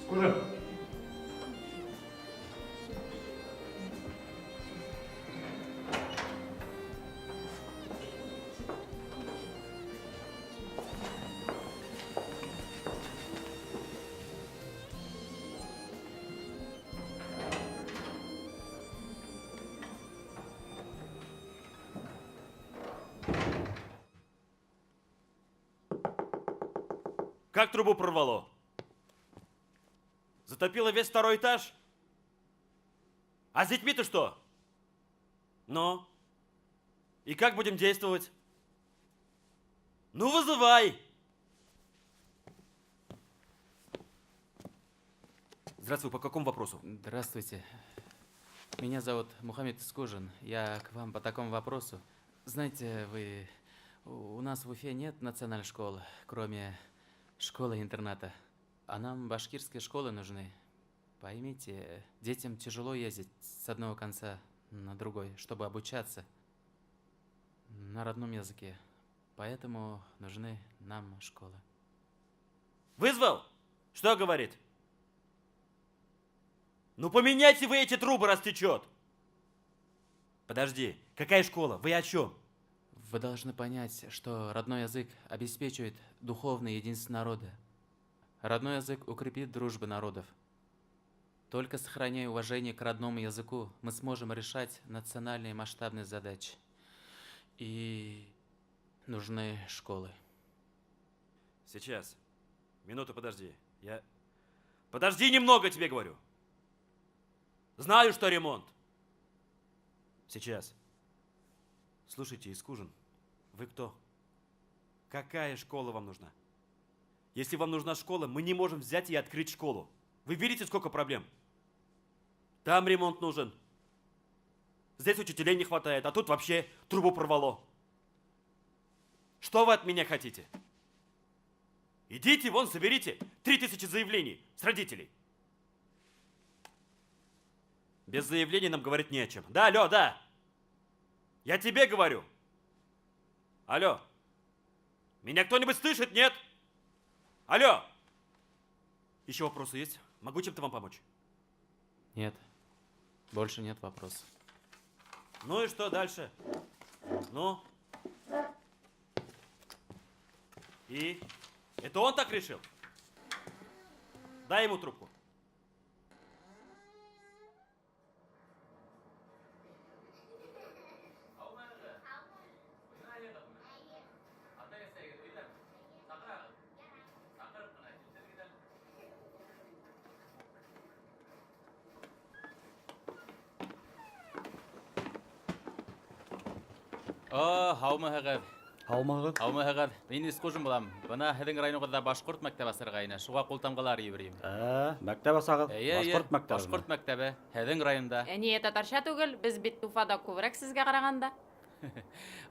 Скажи. Как трубу прорвало? Затопило весь второй этаж? А с детьми-то что? Ну? И как будем действовать? Ну, вызывай! Здравствуй, по какому вопросу? Здравствуйте. Меня зовут Мухаммед Искужин. Я к вам по такому вопросу. Знаете, вы... У нас в Уфе нет национальной школы, кроме школы-интерната. А нам башкирские школы нужны. Поймите, детям тяжело ездить с одного конца на другой, чтобы обучаться на родном языке. Поэтому нужны нам школы. Вызвал? Что говорит? Ну поменяйте вы эти трубы, раз течет. Подожди, какая школа? Вы о чем? Вы должны понять, что родной язык обеспечивает духовное единство народа. Родной язык укрепит дружбу народов. Только сохраняя уважение к родному языку, мы сможем решать национальные масштабные задачи. И нужны школы. Сейчас. Минуту подожди. Я... Подожди немного, тебе говорю. Знаю, что ремонт. Сейчас. Слушайте, Искужин, вы кто? Какая школа вам нужна? Если вам нужна школа, мы не можем взять и открыть школу. Вы видите, сколько проблем? Там ремонт нужен. Здесь учителей не хватает, а тут вообще трубу прорвало. Что вы от меня хотите? Идите вон, соберите 3000 заявлений с родителей. Без заявлений нам говорить не о чем. Да, алло, да. Я тебе говорю. Алло. Меня кто-нибудь слышит, нет? Алло. Еще вопросы есть? Могу чем-то вам помочь? Нет, больше нет вопросов. Ну и что дальше? Ну? И? Это он так решил? Дай ему трубку. О, һаумыһығыҙ. Һаумыһығыҙ. Һаумыһығыҙ. Мин Искужин булам. Бына һеҙҙең районығыҙҙа башҡорт мәктәбе асырға ине. Шуға ҡултамғалар ебәрәйем. Ә, мәктәп асағыҙ. Эйе, эйе. Башҡорт мәктәбе. Башҡорт мәктәбе. Һеҙҙең районда. Ә ниңә татарса түгел, беҙ бит Уфала күберәк һеҙгә ҡарағанда.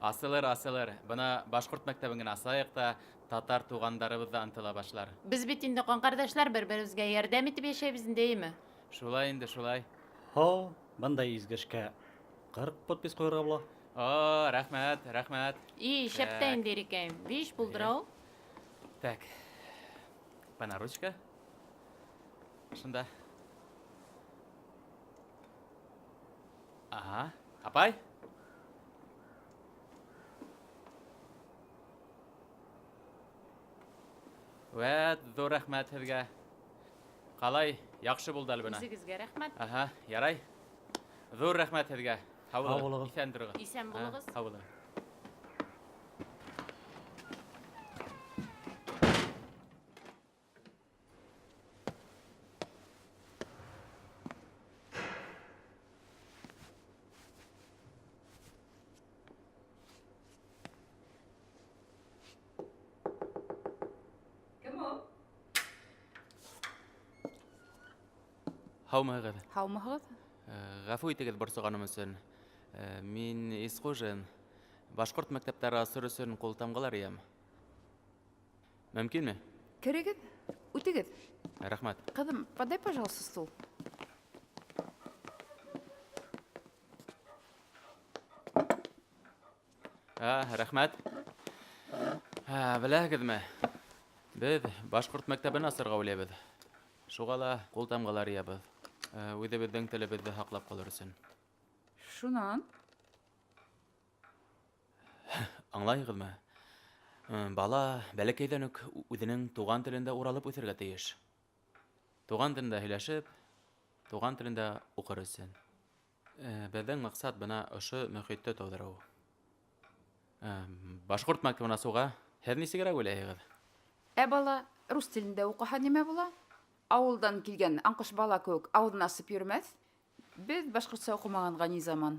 Асылыр, асылыр. Бына башҡорт мәктәбен генә асайыҡ та татар туғандарыбыҙ ҙа ынтыла башлар. Беҙ бит инде ҡан ҡәрҙәшләр бер-беребеҙгә ярҙам итеп йәшәйбеҙ инде, эйме? Шулай инде, шулай. Һо, бындай изге эшкә 40 подпись ҡуйырға була. О, рәхмәт, рәхмәт. И, шәп тә Так. инде ирекәйем. Биш булдыра ул. Так. Бына ручка. Шунда. Ага. Апай? Вәт, ҙур рәхмәт һеҙгә. Ҡалай, яҡшы булды әле бына. Үҙегеҙгә рәхмәт. Аһа, ярай. Ҙур рәхмәт һеҙгә. Һау Һау булығыҙ. булығыҙ. Иҫән тороғоҙ. Иҫән булығыҙ. Һау булығыҙ. Кем ул? Һаумыһығыҙ. Һаумыһығыҙ. Ғәфү итегеҙ борсоғаным өсөн. Мин Исҡужин. Башҡорт мәктәптәре асыр өсөн ҡултамғалар йыям. Мөмкинме? Керегеҙ, үтегеҙ. Рәхмәт. Ҡыҙым, подай, пожалуйста, стул. А, рәхмәт. Беләһегеҙме? Беҙ башҡорт мәктәбен асырға уйлайбыҙ. Шуға ла ҡултамғалар йыябыҙ. Үҙебеҙҙең телебеҙҙе һаҡлап ҡалыр өсөн. Шунан? Аңлайһығыҙмы? Бала бәләкәйҙән үк үҙенең туған телендә уралып үҫергә тейеш. Туған телендә һөйләшеп, туған телендә уҡыр өсөн. Беҙҙең маҡсат бына ошо мөхитте тыуҙырыу. Башҡорт мәктәбен асыуға һеҙ нисегерәк уйлайһығыҙ? Ә бала рус телендә уҡыһа нимә була? Ауылдан килгән аңҡыш бала кеүек ауыҙын асып йөрөмәҫ. Беҙ башҡортса уҡымағанға ни заман.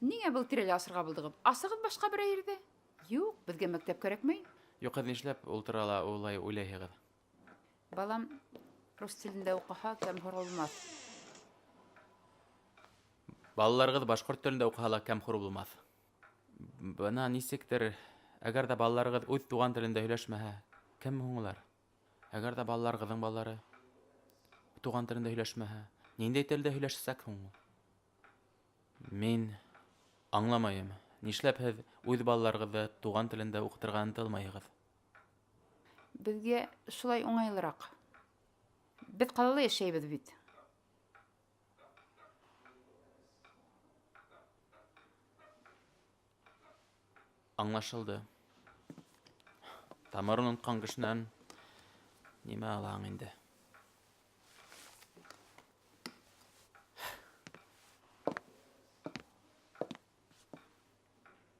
Ниңә был тирәлә асырға булдығыҙ? Асығыҙ башҡа берәй ерҙә. Юҡ, беҙгә мәктәп кәрәкмәй. Юҡ, һеҙ нишләп ул турала улай уйлайһығыҙ? Балам рус телендә уҡыһа, кәм-хур булмаҫ. Балаларығыҙ башҡорт телендә уҡыһа ла кәм-хур булмаҫ. Бына нисектер, әгәр ҙә балаларығыҙ үҙ туған телендә һөйләшмәһә, кем һуң улар? Әгәр ҙә балаларығыҙҙың балалары туған телендә һөйләшмәһә, ниндәй телдә һөйләшәсәк һуң ул? Мин аңламайым, нишләп һеҙ үҙ балаларығыҙҙы туған телендә уҡытырға ынтылмайһығыҙ? Беҙгә шулай уңайлыраҡ. Беҙ ҡалала йәшәйбеҙ бит. Аңлашылды. Тамырын онотҡан кешенән нимә алаһың инде?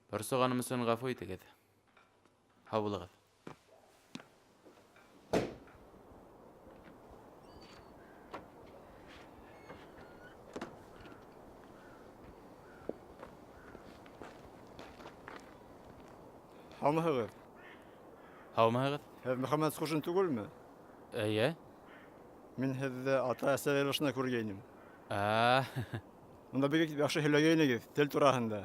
Борсоғаным өсөн ғәфү итегеҙ. Һау булығыҙ. Һаумыһығыҙ? Һаумыһығыҙ? Һеҙ Мөхәммәт Исҡужин түгелме? Эйе. Мин һеҙҙе ата-әсә йыйылышында күргәйнем. Унда бик яҡшы һөйләгәйнегеҙ тел тураһында.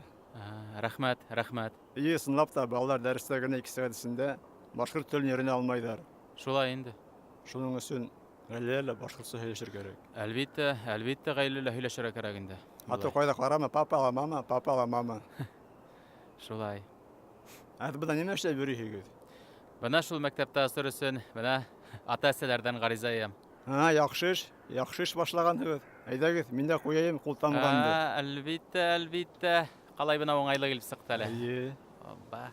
Рәхмәт, рәхмәт. Эйе, ысынлап та балалар дәрестә генә 2 сәғәт эсендә башҡорт телен өйрәнә алмайҙар. Шулай инде. Шуның өсөн ғаиләлә лә башҡортса һөйләшергә кәрәк. Әлбиттә, әлбиттә ғаиләлә һөйләшергә кәрәк инде. Ата ҡайҙа ҡарама, папа ла мама, папа ла мама. Шулай. Ә һеҙ бында нимә эшләп йөрөйһөгөҙ? Бына шул мәктәптә асыр өсөн, бына ата-әсәләрҙән ғариза йыям. Яҡшы эш, яҡшы эш башлағанһығыҙ. Әйҙәгеҙ, мин дә ҡуяйым ҡултамғамды. Әлбиттә, әлбиттә. Ҡалай бына уңайлы килеп сыҡты әле. Эйе. Оба.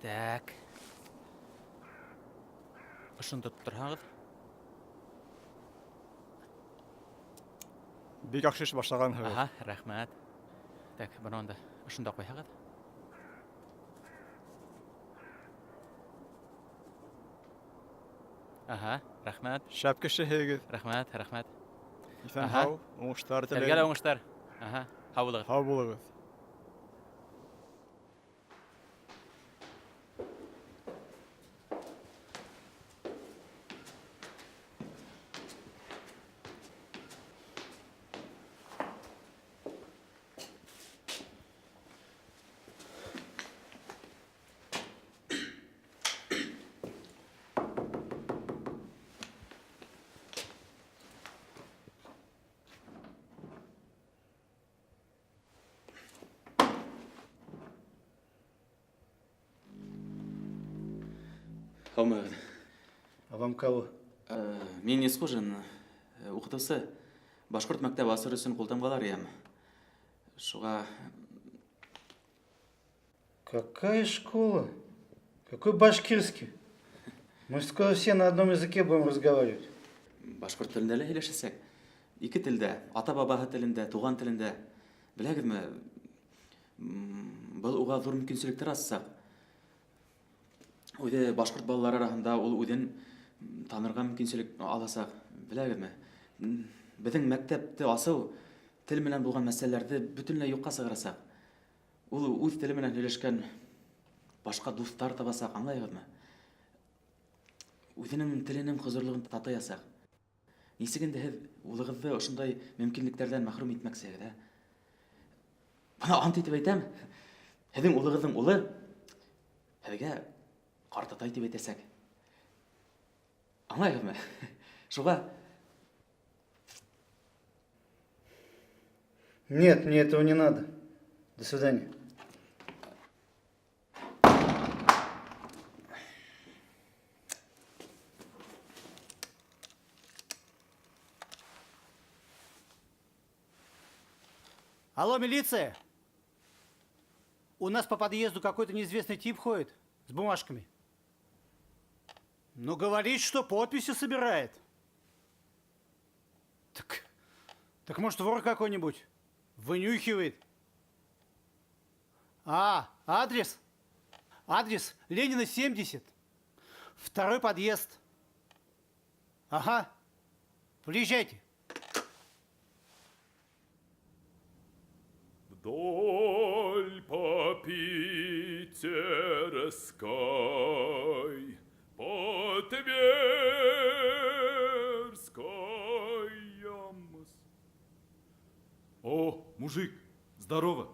Так. Ошоно тотоп торһағыҙ. Бик яҡшы эш башлағанһығыҙ. Аһа, рәхмәт. Так, бына унда ошонда ҡуйһағыҙ. Аһа, рәхмәт. Шәп кешеһегеҙ. Рәхмәт, рәхмәт. Иҫән Аһа. һау, уңыштар Һеҙгә лә теләйем. уңыштар. Аһа, һау булығыҙ. Һау булығыҙ. Һаумыһығыҙ. А вам кого? Мин Исҡужин, уҡытыусы. Башҡорт мәктәбе асыр өсөн ҡултамғалар йыям. Шуға... Какая школа? Какой башкирский? Мы скоро все на одном языке будем разговаривать. Башҡорт телендә лә һөйләшәсәк. Ике телдә, ата-бабаһы телендә, туған телендә. Беләгеҙме, был уға ҙур мөмкинселектәр асасаҡ. Үҙе башҡорт балалары араһында ул үҙен танырға мөмкинселек аласаҡ. Беләгеҙме? Беҙҙең мәктәпте асыу тел менән булған мәсьәләләрҙе бөтөнләй юҡҡа сығарасаҡ. Ул үҙ теле менән һөйләшкән башҡа дуҫтар табасаҡ, аңлайһығыҙмы? Үҙенең теленең хозурлығын татыясаҡ. Нисек инде һеҙ улығыҙҙы ошондай мөмкинлектәрҙән мәхрүм итмәксеһегеҙ, ә? Бына ант итеп әйтәм, һеҙҙең улығыҙҙың улы һеҙгә ҡартатай тип әйтәсәк. Аңлайһығыҙмы? Шуға Нет, мне этого не надо. До свидания. Алло, милиция! У нас по подъезду какой-то неизвестный тип ходит с бумажками. Ну, говорит, что подписи собирает. Так может, вор какой-нибудь? Вынюхивает. А, адрес? Адрес Ленина, 70. Второй подъезд. Ага. Приезжайте. Вдоль по Питерской, по Тверской ямс. О, мужик, здорово.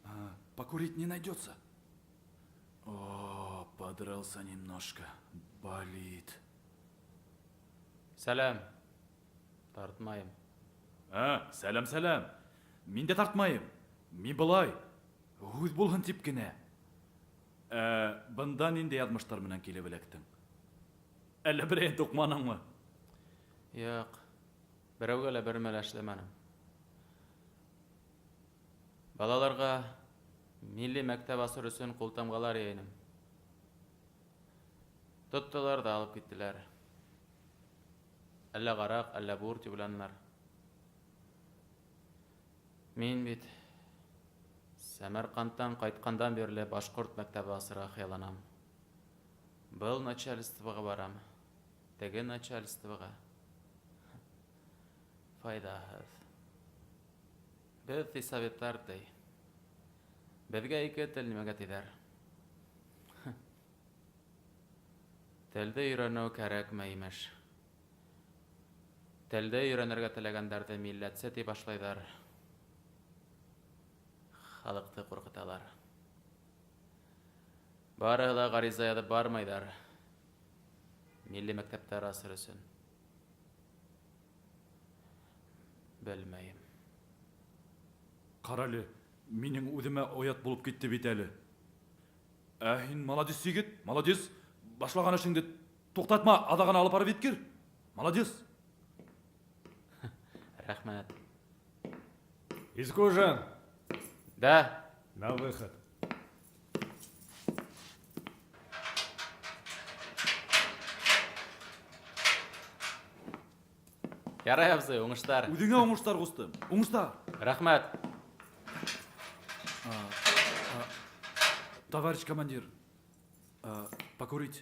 А, покурить не найдется? О, подрался немножко. Болит. Сәләм. Тартмайым. А, сәләм, сәләм. Мин дә тартмайым. Мин былай. Һүҙ булһын тип кенә. Ә, бында ниндәй яҙмыштар менән килеп эләктең? Әллә берәйһен туҡманыңмы? Юҡ. Берәүгә лә бер мәлә эшләмәнем. Балаларға милли мәктәп асыр өсөн ҡултамғалар йыя инем. Тоттолар ҙа алып киттеләр. Әллә ҡараҡ, әллә бур тип уйланылар. Мин бит Сәмәрҡандтан ҡайтҡандан бирле башҡорт мәктәбе асырға хыялланам. Был начальствоға барам, теге начальствоға. Файҙаһыҙ. Беҙ ти советтар ти. Беҙгә ике тел нимәгә тиҙәр. Телде өйрәнеү кәрәкмәй имеш. Телде өйрәнергә теләгәндәрҙе милләтсе тип башлайҙар. Халыҡты ҡурҡыталар. Барыһы ла ғариза яҙып бармайҙар. Милли мәктәптәр асыр өсөн. Белмәйем. Ҡара әле, минең үҙемә оят булып китте бит әле. Ә һин молодец егет, молодец. Башлаған эшеңде туҡтатма, аҙағына алып барып еткер. Молодец. Рәхмәт. Искужин! Да. На выход. Ярай, абзый, уңыштар. Үҙеңә уңыштар, ҡустым. Уңыштар. Рәхмәт. Товарищ командир, покурить.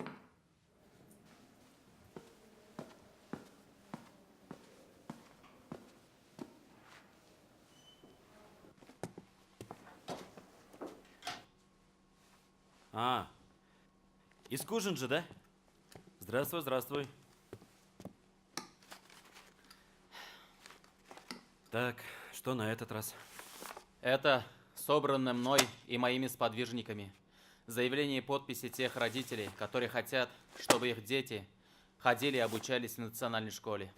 А, Искужин же, да? Здравствуй, здравствуй. Так, что на этот раз? Это собрано мной и моими сподвижниками. Заявление и подписи тех родителей, которые хотят, чтобы их дети ходили и обучались в национальной школе.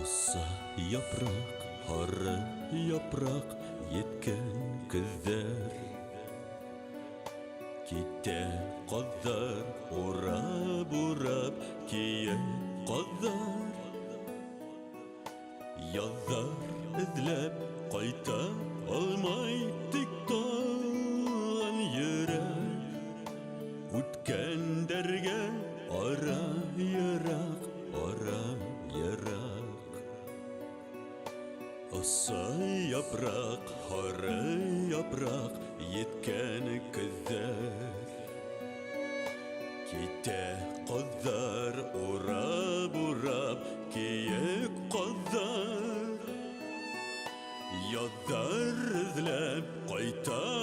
Оса япраҡ, һары япраҡ, еткән көҙҙәр. Китә ҡаҙҙар, урап-урап, кейек ҡаҙҙар. Яҙҙар эҙләп ҡайта алмай тик талған йөрәк. Үткәндәргә ара йыраҡ, ара йыраҡ. Оса япраҡ, һары япраҡ, еткән көҙҙәр. Китә ҡаҙҙар, урап-урап, кейек ҡаҙҙар. Яҙҙар эҙләп ҡайта